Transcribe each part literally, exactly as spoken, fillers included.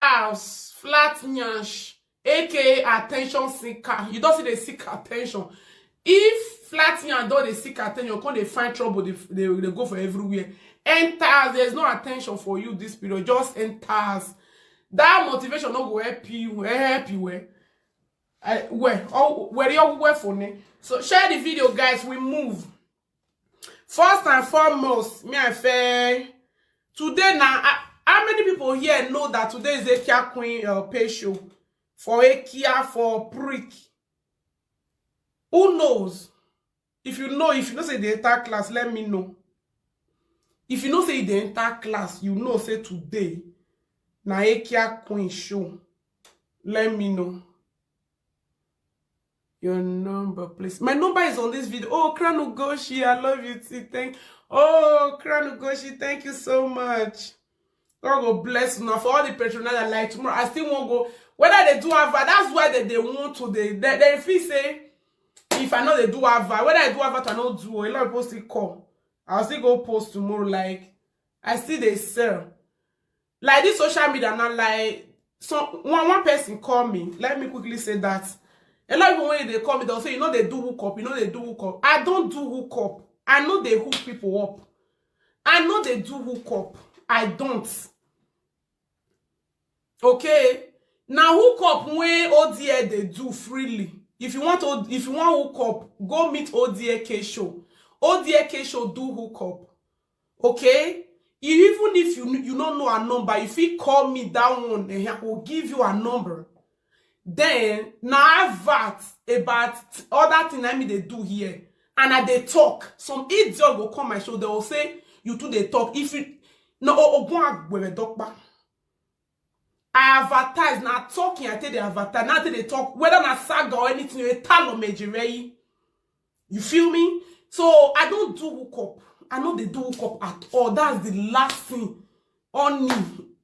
house, flat nyash, aka attention seeker. You don't see they seek attention. If flat nyash don't they seek attention, come they find trouble, they, they, they go for everywhere. Enters, there's no attention for you this period. Just enters. That motivation no go help you, eh, help you, eh. I, well, oh, where you were for me. So share the video, guys. We move. First and foremost, me I fair. Today now, I, how many people here know that today is Ekia Queen uh, pay show for Ekia for prick? Who knows? If you know, if you know say the entire class, let me know. If you know say the entire class, you know say today na Ekia Queen show. Let me know. Your number, please. My number is on this video. Oh, Kranugoshi, I love you too. Thank oh Kranugoshi, thank you so much. God will bless you now for all the patronage. Like tomorrow, I still won't go. Whether they do Ava, that's why they, they want to. They, they, they feel say if I know they do Ava, whether I do Ava, I don't do. A lot of people still call. I'll still go post tomorrow. Like I see they sell. Like this social media now, like some one one person call me. Let me quickly say that. A lot of people when they call me, they'll say, you know they do hook up, you know they do hook up. I don't do hook up. I know they hook people up. I know they do hook up. I don't. Okay. Now hook up when O D A they do freely. If you want to, if you want hook up, go meet O D A K show. O D A K show do hook up. Okay? Even if you you don't know a number, if he call me that one, eh, I will give you a number. Then now I vat about other thing I mean they do here. And I they talk. Some idiot will come my show, they will say, you two they talk. If you no ogun agbere dokpa. I advertise now talking, I tell they advertise, now tell they talk, whether na saga or anything, you tell on Mejirei. You feel me? So I don't do hook up. I know they do hook up at all. That's the last thing. Honey.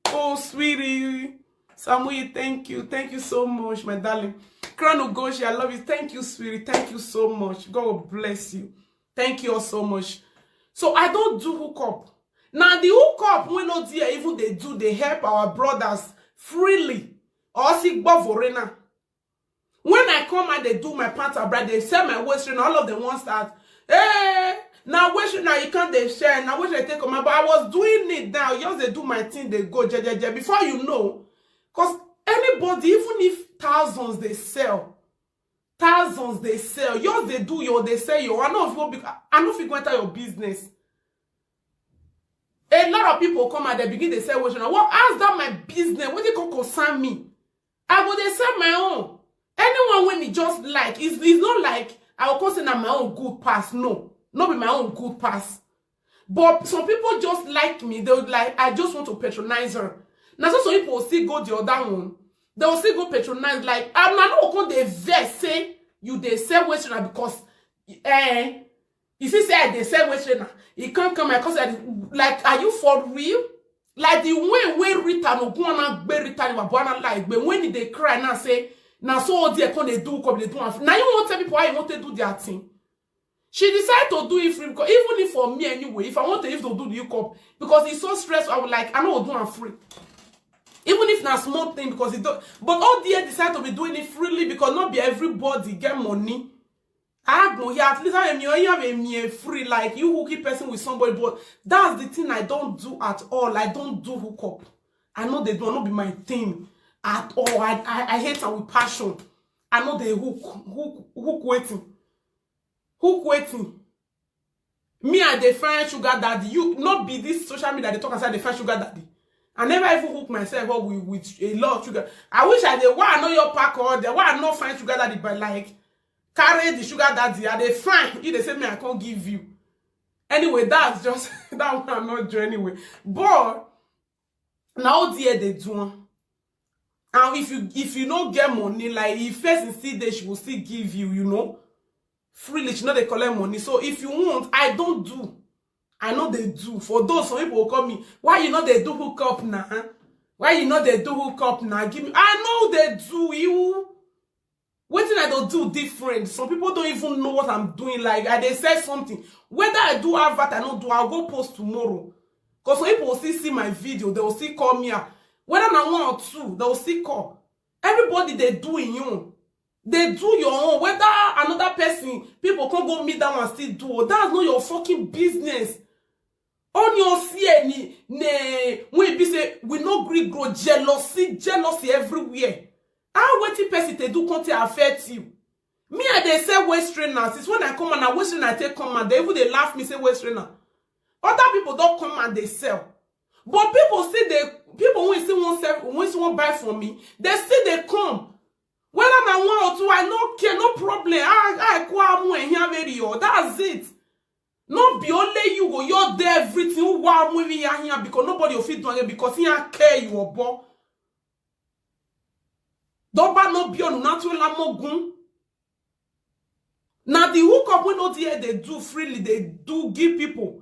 Oh, sweetie. Samuel, thank you. Thank you so much, my darling. Crown of Goshi, I love you. Thank you, sweetie. Thank you so much. God will bless you. Thank you all so much. So I don't do hook up. Now the hook up when not there, even they do, they help our brothers freely. Or see Bovorena. When I come and they do my pants and bra, they sell my waist trainer. All of them want start. Hey, now waist trainer you can't they share. Now waist trainer take on my. But I was doing it now. Just they do my thing, they go je, je, je. Before you know, cause anybody, even if thousands they sell, thousands they sell. Yours they do your, they sell your. I know if you go, I know if you go enter your business. A lot of people come and they begin to sell waist trainer. What? Ask that my business. What they call concern me? I go they sell my own. Anyone when he just like, it's, it's not like I will come say na my own good pass. No, not be my own good pass. But some people just like me. They would like, I just want to patronize her. Now so some people will still go the other one. They will still go patronize. Like I'm not going to vex say you they sell waist trainer because eh, you see say I they sell waist trainer. He can't come my cause like, are you for real? Like the way wey Rita no go on gbe Rita ni baba na like, but when they cry now say na so all there come they do come they do am. Now you won't tell people how you want to do their thing. She decided to do it free because even if for me anyway, if I want to, if to do the hookup because it's so stressful, I would like I know do am free. Even if na small thing because it don't, but all there decide to be doing it freely because not be everybody get money. Agbon here, at least I am here, I am here free like you hooky person with somebody, but that's the thing I don't do at all. I don't do hookup. I know they do not be my thing at all. I, I, I hate her with passion. I know they hook, hook, hook waiting. Hook waiting. Me, I define sugar daddy. You not be this social media they talk and say I define sugar daddy. I never even hook myself up with, with a lot of sugar. I wish I did. Why I know your pack or there? Why I not find sugar daddy? But like, carry the sugar daddy. I they fine. If they say me, I can't give you. Anyway, that's just that one. I'm not doing anyway. But now dear they do. And if you if you not get money, like if person see this, she will still give you. You know, freely she know they collect money. So if you want, I don't do. I know they do. For those some people will call me, why you know they do hook up now? Why you know they do hook up now? Give me. I know they do. You. Wetin I don't do different. Some people don't even know what I'm doing. Like I they say something. Whether I do advert, I don't do. I'll go post tomorrow. Cause some people will still see my video. They will still call me up. Whether na one or two, they will still call. Everybody dey do im own. Dey do your own. Whether another person, people come go meet that one still do. That's not your fucking business. On your C N, ne, when be say we no gree grow, jealousy, jealousy everywhere. How wetin person dey do come take affect you? Me, I dey sell waist trainer. Since when I come and na waist trainer I take come and they even dey laugh me say waist trainer. Other people don come and dey sell. But people still dey, people wey still wan sell, wey still wan buy from me, they still dey come. Whether na one or two, I no care, no problem. I, I kwa mu ehia very o. That's it. No be only you go your dey everything. Who wa mu ya here because nobody will fit do again because he care you obo. Doba no be on natural mogun. Now the hookup wey no dey dey do freely, they do give people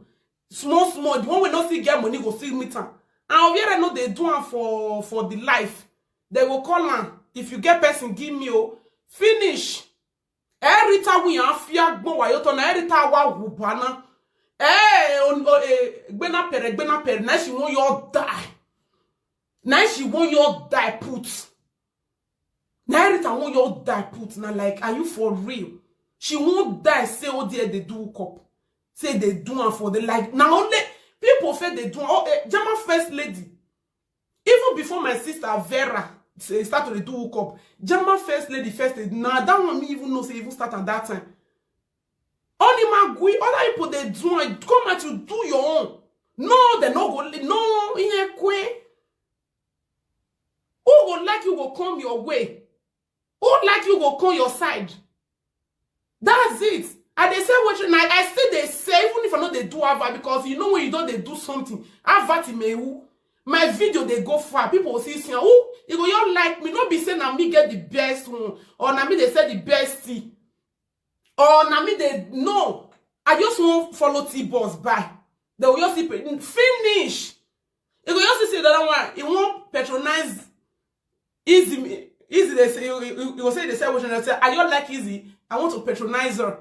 small small. The one wey no still get money go still meet am. And Obiere no dey do am for for the life. They go call am, if you get person, give me o. Finish. Erita wi afia gbon wa yoto na erita wa wubana. Eh, on, oh, eh, gbena pere, gbena pere. Now she want your die. Now she want your die put. Now erita want your die put. Now, like, are you for real? She won't die. Say, oh dear, they do hookup. Say they do am for the, like, now only people feel they do am. Oh, eh, German first lady. Even before my sister Vera say start to dey do hookup, German first lady first lady, na that one me even know say even start at that time. Only Magui, other people they do am. Come out, you do your own. No, they no go li-, no, ihe kwe. Who go like you go come your way? Who like you go come your side? That's it. I dey say what you, I, I still dey say, even if I know they do Ava, because you know when you don't they do something, Ava ti me who, my video they go far. People will see, see who you go, you like me, not be saying na me get the best one, or na me they say the best thing, or na me they no. I just won't follow T-Boss by. They will just see pe-, finish. You go just see the other one. He won't patronize easy. Easy, they say, you, you, you go say they say what you say. I don't like easy. I want to patronize her.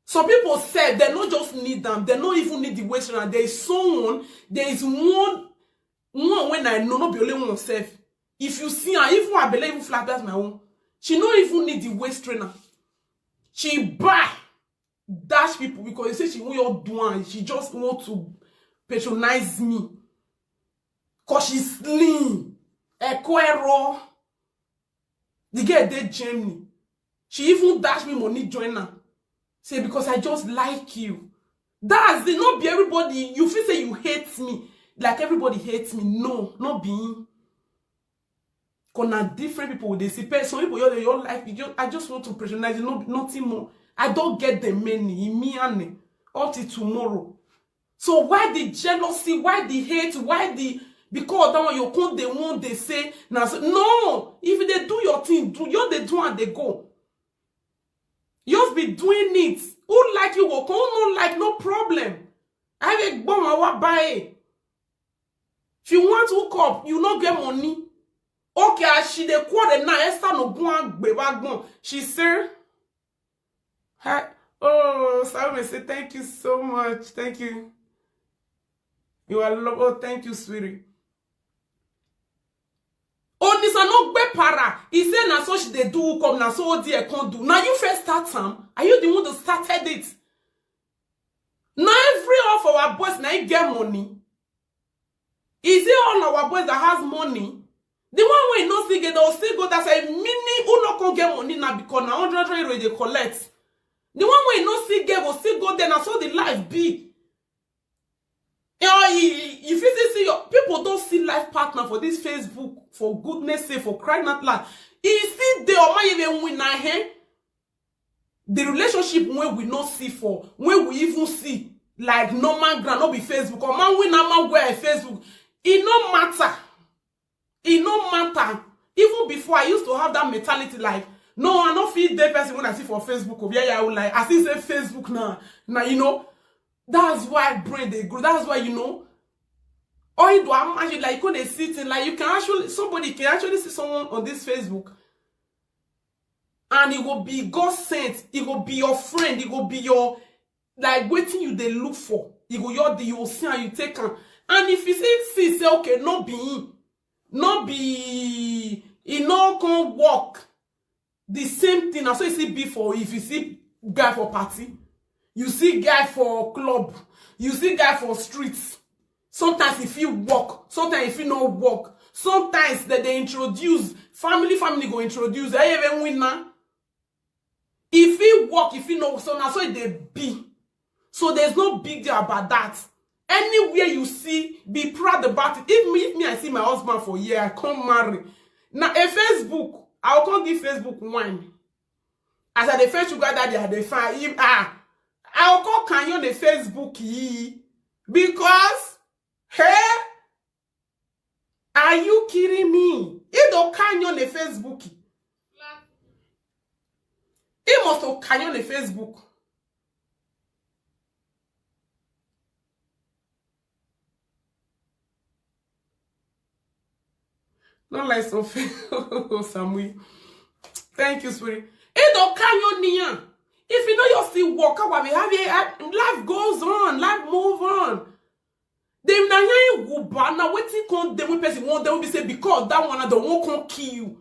Some people say they not just need them. They not even need the waist trainer. There is someone, there is one, one when I know, not be only one self. If you see her, even I believe even flat, that's my own. She not even need the waist trainer. She buy dash people because you say she won't your do one. She just want to patronize me. 'Cause she's slim. Equero. The girl dey Germany. She even dash me money, join her. Say, because I just like you. That's it. Not be everybody. You feel say you hate me. Like everybody hates me. No, not being. 'Cause na different people they see. Pe-, some people, your, your life, you just, I just want to patronize you, no, nothing more. I don't get the many. In me and up till tomorrow. So why the jealousy? Why the hate? Why the, because that one you come, they won't, they say, now, so, no, if they do your thing, do your, they do and they go. Just be doing it. Who like you go come, who no like, no problem. I will go my wa buy. If you want to hook up, you no get money. Okay, as she dey quarrel now, Esther no go and gbe wa gbon. She say, hi, oh, Salome say, thank you so much. Thank you. You are love. Oh, thank you, sweetie. Onisa no gbe para. He say na so she dey do hook up, na so dear can't do. Now you first start am. Are you the one that started it? Now every of our boys now get money. Is it all our boys that has money? The one wey no still get, they'll still go. That's a mini who no can get money now because na hundred euro they collect. The one wey no still get will still go there. Na so the life be. You know, you, you fit see your people don't see life partner for this Facebook, for goodness sake, for crying out loud. He still dey or might even win na him. The relationship when we not see for, when we even see like normal ground, not be Facebook or man win normal where Facebook. It no matter. It no matter. Even before, I used to have that mentality like, no, I no feel the person when I see for Facebook. Oh, yeah, yeah, I would like, I see say Facebook now. Now, you know, that's why brain they grow. That's why, you know, all you do, I'm actually like, when they see thing, like, you can actually, somebody can actually see someone on this Facebook. And it will be God sent. It will be your friend. It will be your, like, waiting you they look for. It will your, you will see and you take am. And if you see, see, say, okay, no be him. No be, e no come work. The same thing na so you see be for, if you see guy for party, you see guy for club, you see guy for streets. Sometimes if you work, sometimes if you no work, sometimes that they introduce family, family go introduce. I even win now. If he work, if he no, so na so e dey be. So there's no big deal about that. Anywhere you see, be proud about it. If me, if me, I see my husband for here, I come marry. Now a Facebook, I'll come give Facebook wine. As I dey find sugar daddy, I dey find him. Ah, I'll come can you on a Facebook yìí. Because, hey, are you kidding me? He don can you on a Facebook. He must have can you on a Facebook. Not like something. Samui. Thank you, sweetie. He don can you niyan. If you know you still work, how we have it, life goes on, life move on. Dem na yan guba na wetin come dem wey person wan dem wey be say because that one na the one come kill you.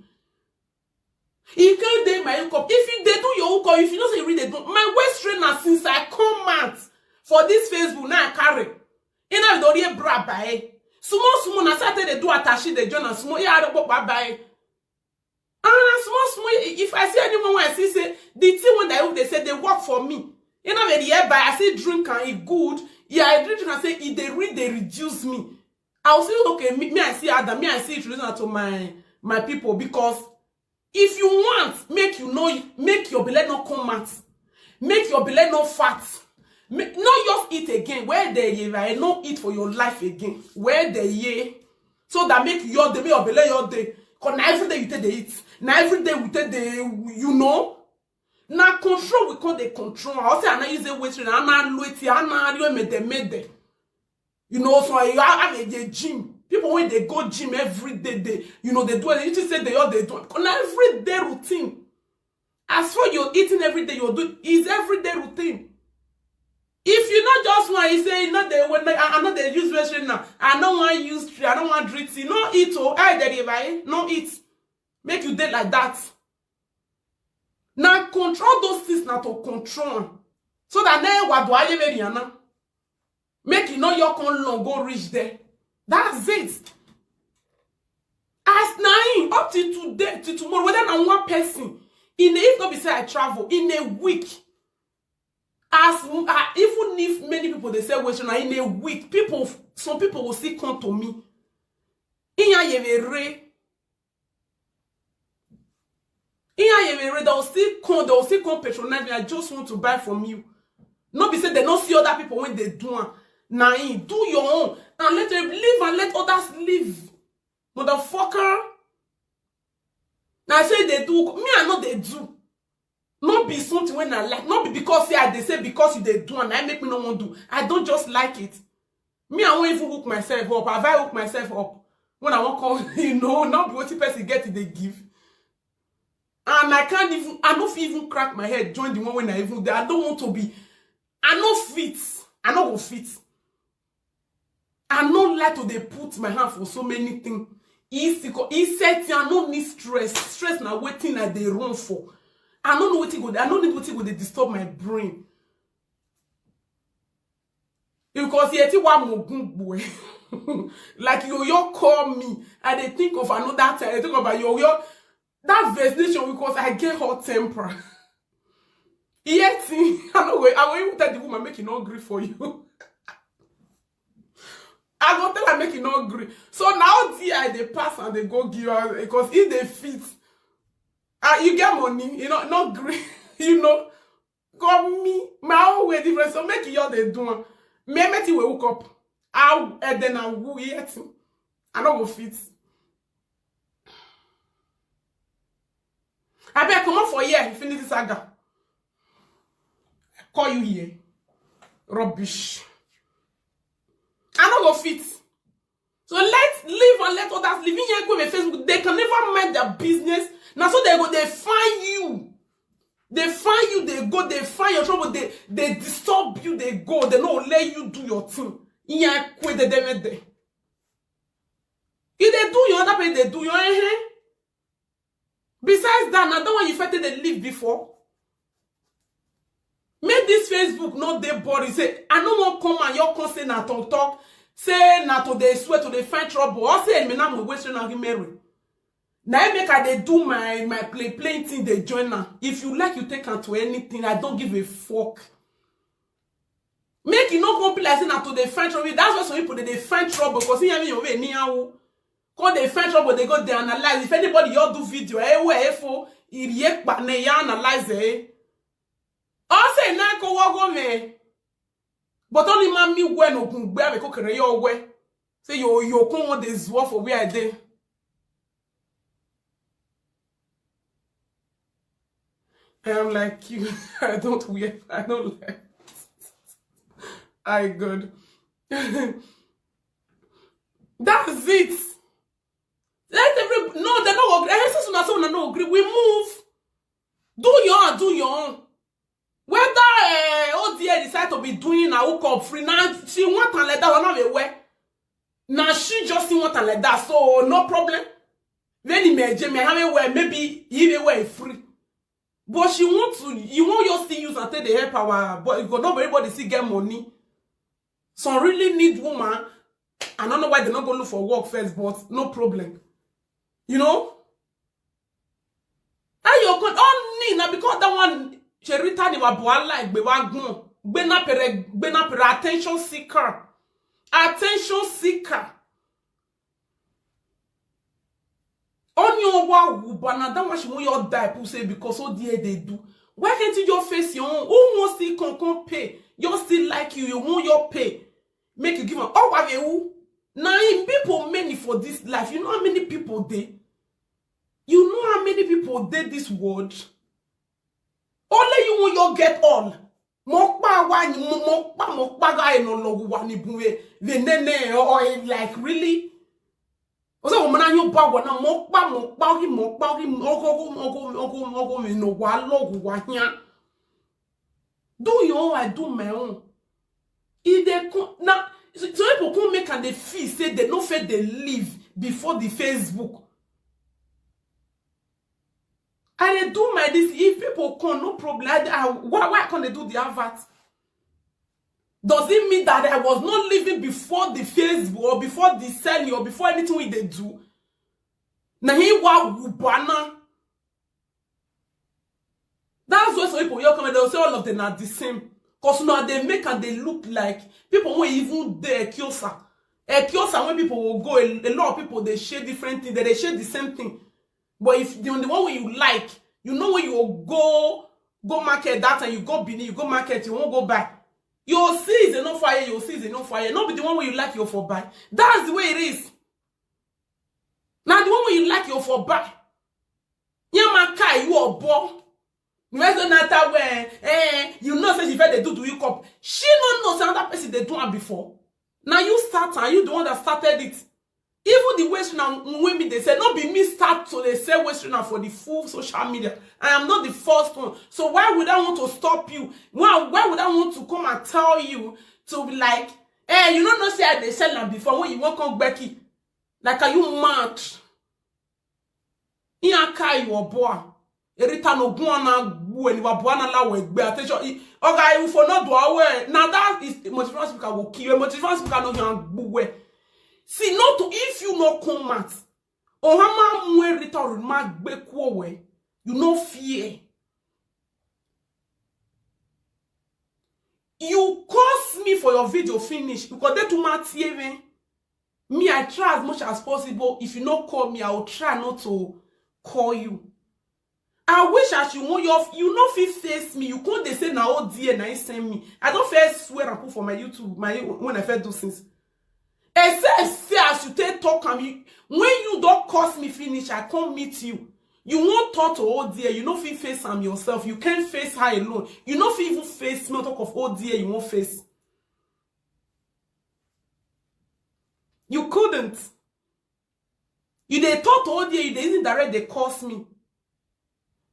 E come dey my hookup. If you dey do your hookup, if you know say you really dey do my waist trainer since I come out for this Facebook now I carry. E na don dey bra by. Small small na say I take dey do attache dey join am small. E add up by. And na small small, if I see anyone wey I see say the thing wey I dey say dey work for me, you know, the air by I see drink and e good. Yeah, I drink and say e dey read dey reduce me. I will say okay, me, me I see Adam, me I see introduce am to my my people because if you want make you know make your belle no come out, make your belle no fat, make, no just eat again. Where dey ye right? No eat for your life again. Where dey ye? So that make your day, make your belle your day. Cause na every day you take dey eat. Na every day we take dey, you know. Na control we call the control. I say I na use the weight trainer, I na loyalty, I na real mede mede. You know, so I have a gym. People when they go gym every day, they you know they do it. You just say they all they do it. Na everyday routine. As for your eating every day, you do is everyday routine. If you not just want, you say you know they when I, I know they use weight trainer. I don't want use tree. I don't want drink tea. No eat oh. I dey buy no eat. Make you dey like that. Now control those things now to control am. So that now what do I even yana? Make you know your con long go reach there. That's it. As na him up till today till tomorrow whether na one person in the if no be say I travel in a week as uh, even if many people dey sell waste na in a week people some people will still come to me. Iya yemere. Iya yemere they will still come they will still come patronize me. I just want to buy from you. No be say they no see other people when they do am. Na him do your own and let them live and let others live. Motherfucker. Na say they do me I know they do. No be something when I like. No be because say I they say because you they do and I make me no one do. I don't just like it. Me I won't even hook myself up. Have I hooked myself up? When I won't call, you know, not be what person get it they give. And I can't even I don't even crack my head. Join the one when I even there. I don't want to be. I no fit. I no go fit. I no like to dey put my hand for so many things. He sick, he said I no need stress. Stress na wetin I dey run for. I no know wetin go. I no need wetin go dey disturb my brain. Because yet wa mogun boy. Like you you call me. I dey think of another time. I think about yo yo that vexation because I get hot temper. Yet I no go I go even tell the woman make e no gree for you. I go tell her make e no gree. So now the I dey pass and they go give her because if they fit, ah, you get money, you know, not gree, you know. Come me, my own way different. So make you dey do am. Me make you wake up. How and then I will yet. I no go fit. I beg come up for here, finish this saga. I call you here. Rubbish. I no go fit. So let live and let others live. In here go my Facebook. They can never mind their business. Now so they go they find you. They find you, they go, they find your trouble, they they disturb you, they go, they no let you do your thing. In here go they they make them. You dey do your other place, dey do your eh. Besides that, na that one you fit take dey live before. Make this Facebook no dey boring. Say I no wan come and you come say na talk talk. Say na to dey swear to dey find trouble. Or say me na mo waste na marry. Na im make I dey do my my play playing thing dey join am. If you like, you take am to anything. I don't give a fuck. Make e no come be like say na to dey find trouble. That's why some people dey dey find trouble because you have your way anyhow. Come dey find trouble, dey go dey analyze. If anybody you do video, eh, where eh, for e ye pa ne ya analyze eh. All say na ko wo go me. But only man me when okun gbe ave ko kere yo we. Say yo yo kun won dey zuo for where I dey. I am like you. I don't wear. I don't like. I good. That's it. Let every no, they no agree. Every since una say una no agree, we move. Do your own, do your own. Whether uh, O D A decide to be doing a hook up free now, she want am like that one of a way. Now she just want am like that, so no problem. Then he may Jimmy have a way, maybe he may way free. But she want to, you want your still use and take the help our, but you got nobody see get money. Some really need woman. I don't know why they not go look for work first, but no problem. You know? How you could only now because that one Cherita ni wa boa like be wa gun. Be na pere, be na pere attention seeker. Attention seeker. Only one wa who but now that one she want your die people say because so dear they do. Why can't you just face your own? Who wants to come come pay? You still like you, you want your pay. Make you give am. Oh, why you? Now in people many for this life. You know how many people they? You know how many people they this world? Only you want your get all. Mo pa wa ni mo mo pa mo pa ga eno lo wa ni bun we. The nene or like really? O se o mana yo ba wa na mo pa mo pa ki mo pa ki mo ko ko mo ko mo ko mo ko mi no wa lo wa nya. Do your own, I do my own. If they come now, so so people come make and they feel say they no fit they live before the Facebook. I dey do my this. If people come, no problem. I, I, why why can't they do the advert? Does it mean that I was not living before the Facebook or before the selling or before anything we they do? Na he wa wubana. That's why some people you come and they'll say all of them are the same. Cause now they make and they look like people who even there Kiosa. A Kiosa when people will go, a, a lot of people they share different things, they, they share the same thing. But if the only one way you like, you know when you go go market that time, you go Benin, you go market, you won't go buy. You'll see is enough fire, you'll see is enough fire. Not be the one way you like you for buy. That's the way it is. Now the one way you like you for buy. Yamaka, you are born. Where's the matter where eh, you know say she felt they do to you cup. She no know say another person they do am before. Now you start and you the one that started it. Even the Western women they say not be me start to they say Western for the full social media. I am not the first one. So why would I want to stop you? Why why would I want to come and tell you to be like, eh, you don't know say I they sell them before when you won't come back? Like are you mad? Iyanka iwo boa. Erita no gwa na gbu eni wa boa na la we gbe attention. Oga you for not do away. Now that is motivational speaker will kill you. Motivational speaker no yan gbu we. See not to if you no come out. Ohama mwe Rita or ma gbe kwo we. You no fear. You curse me for your video finish because they too much even. Me, I try as much as possible. If you not call me, I will try not to call you. I wish as you want your you not fit face me. You can't they say now oh dear now you send me. I don't first swear and put for my YouTube my when I first do things. Except say as you take talk and you when you don't curse me finish, I can't meet you. You won't talk to oh dear. You know fit face am yourself. You can't face her alone. You know fit even face me talk of oh dear you won't face. You couldn't. You they talk to O D A, you they using direct, they curse me.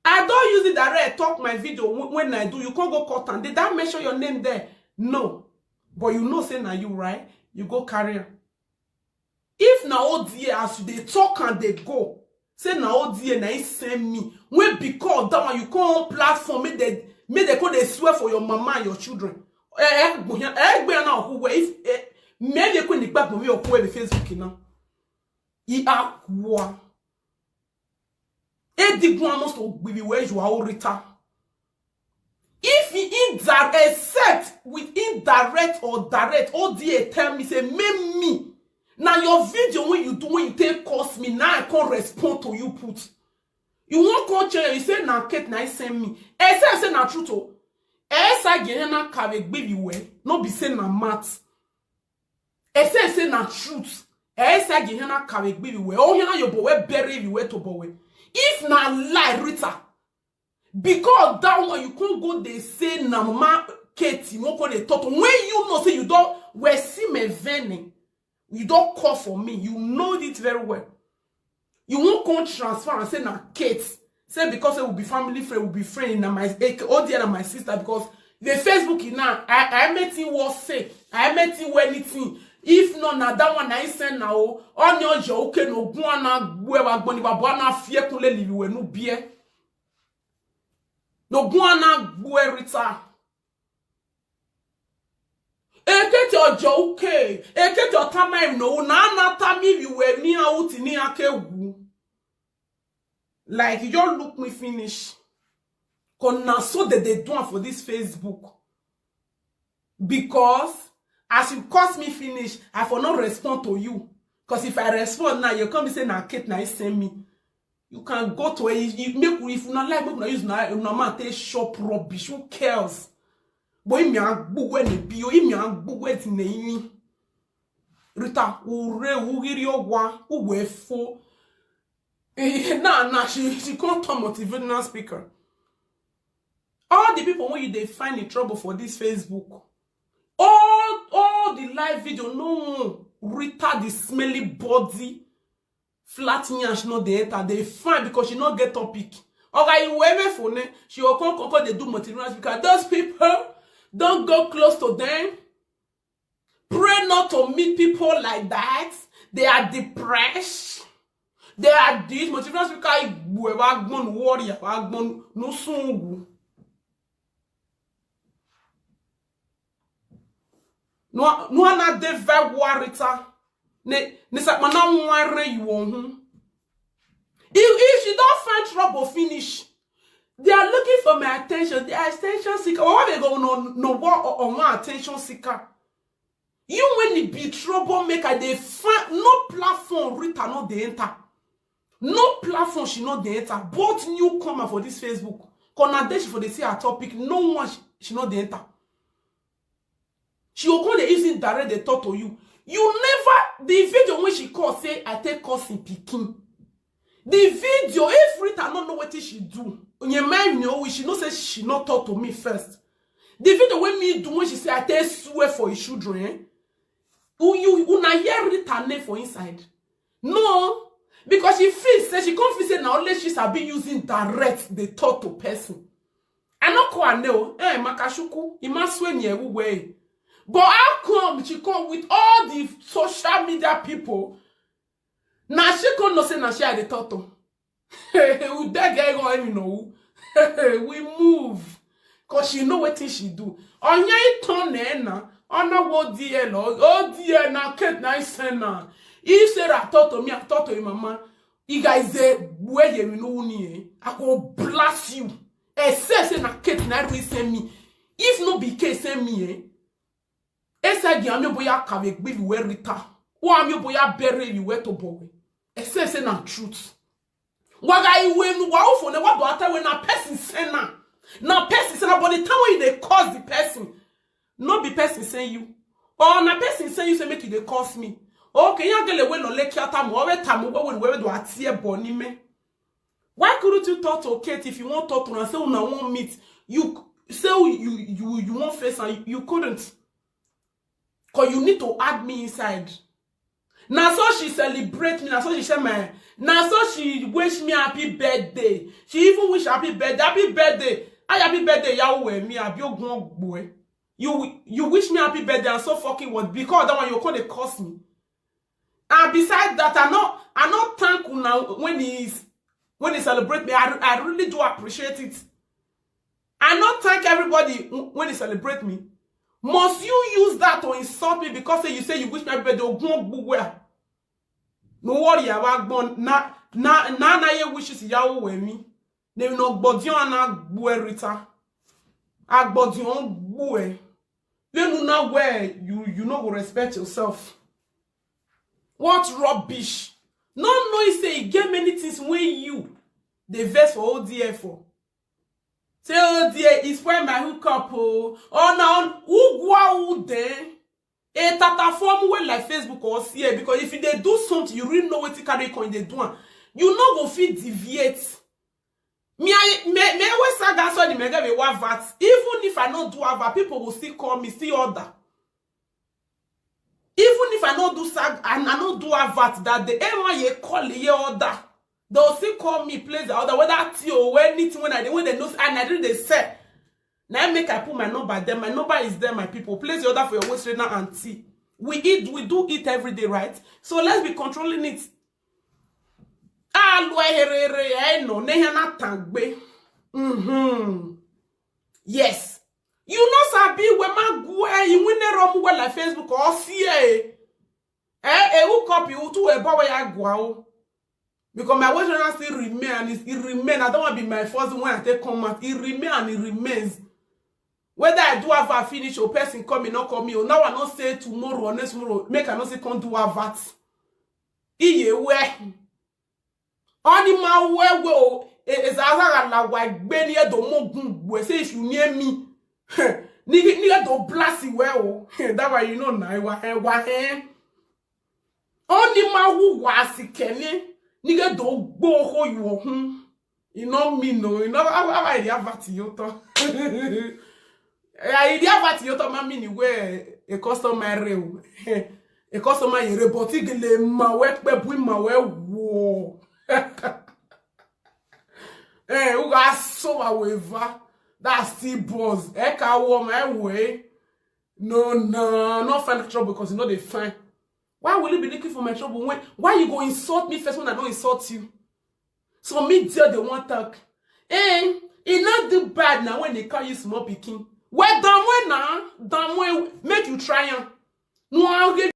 I don't use it direct, talk my video when I do. You can't go cut and did that mention your name there? No. But you know say now you right, you go carry am. If na O D A as you dey talk and dey go, say na O D A na him send me. When because that one you come on platform, make they make they come dey swear for your mama and your children. Eh, eh, gbonya, eh, gbonya na who where if eh, me dey come dey gbagbo me or who Facebook now. I akwa. Edigwa must be where you are, Rita. If he indirect, except with indirect or direct, O D A tell me, say, make me. Now your video when you do, when you take cost me, now I can't respond to you put. You won't come change, you say, na Kate, na send me. Except say na truth, oh. Esa gehena kave gbibi we, no be say na math. Except say na truth. Esa gehena kave gbibi we, oh, hena your boy, bury you we to boy. If na lie, Rita, because that one you can't go, they say, na mama Katie, won't call the thought. When you know, say you don't, we see me venting. You don't call for me. You know it very well. You won't come transfer and say, na Kate. Say, because it will be family friend, will be friend, na my eh, O D A na my sister, because the Facebook is now. I, I met him what say. I met him when anything. If not, na that one I send now. On your joke, no go on na gwe wa gboni wa bo na fie kunle live we no beer. No go on na gwe Rita. Ekete ojo uke, ekete otama im no, na na tami you were me out ni akewu. Like, you just look me finish. Cause na so they dey do am for this Facebook. Because as you curse me finish, I for no respond to you. Cause if I respond now, you come be say na Kate na him send me. You can go to a you make if una like make una use una una man take shop rubbish. Who cares? But if me agbuwe ne bio, if me agbuwe ti ne ini. Rita, ure ugiri owa, uwe fo. Eh, nah, nah, she she can't turn motivational speaker. All the people when you dey find in trouble for this Facebook, all all the live video, no one Rita the smelly body, flat yansh no dey enter, dey fine because she no get topic. Oga, you were for ne, she will come come come dey do motivational speaker. Those people, don't go close to them. Pray not to meet people like that. They are depressed. They are this motivational speaker. Igbo wa gbon warrior wa gbon no sungu. No no na de very warita. Ne ne sakma na nware you on. If if she don't find trouble finish, they are looking for my attention. They are attention seeker. Why they go no no war or, or one attention seeker? You when it be troublemaker, they find no platform Rita no dey enter. No platform she no dey enter. Both newcomer for this Facebook. Cause na there she for dey see her topic. No one she, she no dey enter. She go come dey use it direct dey talk to you. You never the video when she call say I take cousin pikin. The video, if Rita no know wetin she do, you mind me, oh, she know say she no talk to me first. The video when me do when she say I take swear for his children, eh? Who you una hear Rita name for inside? No, because she feel say she come feel say na only she sabi using direct dey talk to person. I no call her name, eh, Makashuku, Imaswe Nyewu way. But how come she come with all the social media people? Now she come no say na she I dey talk to. We dey get go even know. We move. Cause she know wetin she do. Onya iton na. Ona wo die lo. O die na Kate na isena. If Sarah talk to me, I talk to your mama. You guys say where you know ni eh? I go blast you. Except say na Kate na really send me. If no be Kate send me eh? Esa gi ami boya kave gbe we Rita. Wa ami boya bere you we to bowe. Except say na truth. Waga iwe nu wa ofo ne wa do ata we na person send na. Na person send na, but the time when you dey cause the person, no be person send you. Or na person send you say make you dey cause me. Okay, ya gele we no le ki ata mo we ta mo we we we do atie bo ni me. Why couldn't you talk to Kate if you want talk to her and say una won't meet? You say you you you won't face and you couldn't. Cause you need to add me inside. Na so she celebrate me, na so she share my, na so she wish me happy birthday. She even wish happy birthday, happy birthday. Ay, happy birthday, Yahweh, me, abi ogun ogbo e. You you wish me happy birthday and so fucking what? Because that one you call dey curse me. And besides that, I no I no thank una when he is when he celebrate me. I, I really do appreciate it. I no thank everybody when he celebrate me. Must you use that to insult me because say you say you wish me happy birthday? Ogun ogbu where? No worry, I was born na na na na ye wishes yawo we me. They no gbodion na gbuerita. Agbodion gbue. They no na where you you no go respect yourself. What rubbish! No know say e get many things wey you dey vex for O D F for. Say O D F is spoil my hookup o. Or na ugwa u den. A tata form wey like Facebook or C A, because if you dey do something, you really know wetin carry you come dey do am. You no go fit deviate. Me I me me wey saga so the mega be wa vat. Even if I no do ava, people go still call me, still order. Even if I no do sag and I no do avat that day, everyone ye call ye order. They will still call me, place the order, whether T O or anything when I dey when they know and I do they sell. Now make I put my number there. My number is there, my people. Place the order for your waist trainer and tea. We eat, we do eat every day, right? So let's be controlling it. Ah, lo here here eh no nehe na tangbe. Mm-hmm. Yes. You know sabi we ma gwe iwine romu we like Facebook or C A. Eh, e who copy who to e bawa ya gwa o. Because my waist trainer still remain and it, it remain. I don't want to be my first when I take come out. It remain and it remains. Whether I do have a finish or person come in, not come in. Or now I not say tomorrow or next tomorrow. Make I not say come do have that. Iye we. Oni ma we we o. E e za za la wa gbe ni e do mo gun we say if you near me. Ni ni e do blast we o. That why you know na wa eh wa eh. Oni ma wu wa si kene. Ni e do gbo ho you o hun. You know me no. You know how how I have that you to. I have that you to ma me ni we a customer re o. A customer yere but igele ma we pe bu ma we wo. Eh, who got so aweva? That's still boss. E ka wo my way. No, no, not find trouble because you know they fine. Why will you be looking for my trouble? When why you go insult me first when I don't insult you? So me tell the one talk. Eh, e not do bad now when they call you small picking. Well done when now, done when make you try am. No, I'll give